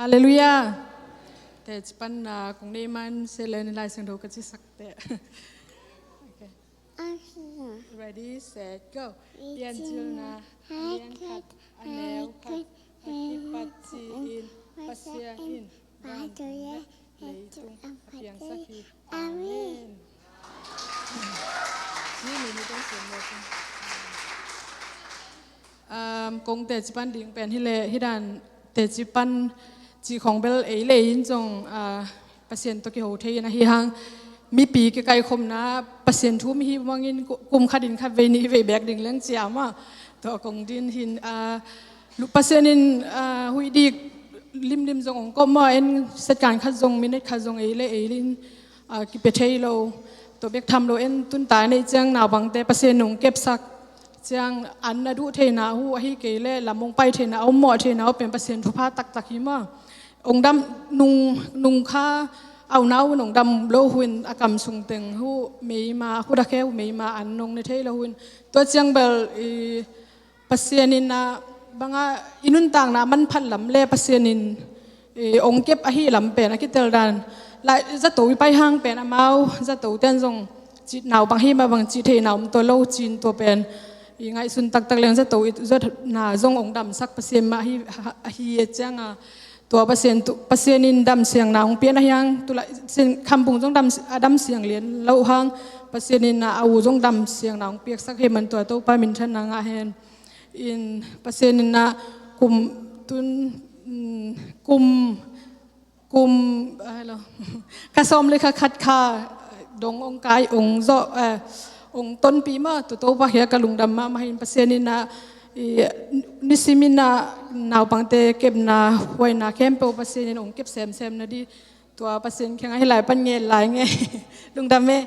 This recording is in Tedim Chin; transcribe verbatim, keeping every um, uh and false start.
Halleluiah. Teci panna kong nei man se le ni Lai Siangtho ka ci sak teh. Okay. Ready, set, go. Piancilna a lian khat, a neu khat, a kipat ci-in Pasian in van le leitung a piangsak hi. Amen. Ni ni ni kan siam lo. Um, kong teci pan ding pen hi le, hi dan teci pan ci khong bel ei le in zong, ah, Pasian tawh kiho thei in ahi hang, mipi kikaikhomna Pasian thu mi hi mangin ku-, kum khat in khat vei nih vei bek ding leng ciam ah. Tua kong din hin, ah, lu-, Pasian in, ah, huih dik limlim zong ong kawm maw, en setkan khat zong, minute khat zong ei le ei in, ah, kipia thei lo. Tua bek tham lo, en tunta nei ciang naupangte Pasian nong kepsak ciang an na duh theina uh ahi kei le lam ong pai theina, a om mawh theina uh pen Pasian thupha taktak hi maw. Ong dam nung, nung kha, au nau nong dam lo hun a kam sung teng uh meima, a khut a khe uh meima an nong ne thei lo hun. Tua ciang bel i Pasian in a banga i nuntakna manphat lam le Pasian in, eh, ong kep ahi lam pen a kitel dan. Lai, zato i pai hang pen amau, zato ten zong cit nau bang hi ma bang cit thei nau om tua lo cin tua pen. I ngaihsun taktak leng zato i zatna zong ong damsak Pasian mah ahi, ahi e cianga. Tua Pasian tu, Pasian in damsiangna ong pian ahi hang, tu lai sin khambung zong dam, a damsiang lian lo hang, Pasian in a au zong damsiangna ong piaksak hi man tua Topa minthanna ngah hen. In Pasian in a kum tun, mm, kum, kum, ah, hello. Kha sawm le kha khat kha dong ong kai ong zo, eh, ong tonpi ma, tu Topa khia ka lungdam mahmah in Pasian in a, i, nisim in a naupangte kepna huaina khempeuh Pasian in ong kep semsem na di tua Pasian kheng ahi lai pan nge lai nge. Lungdam e.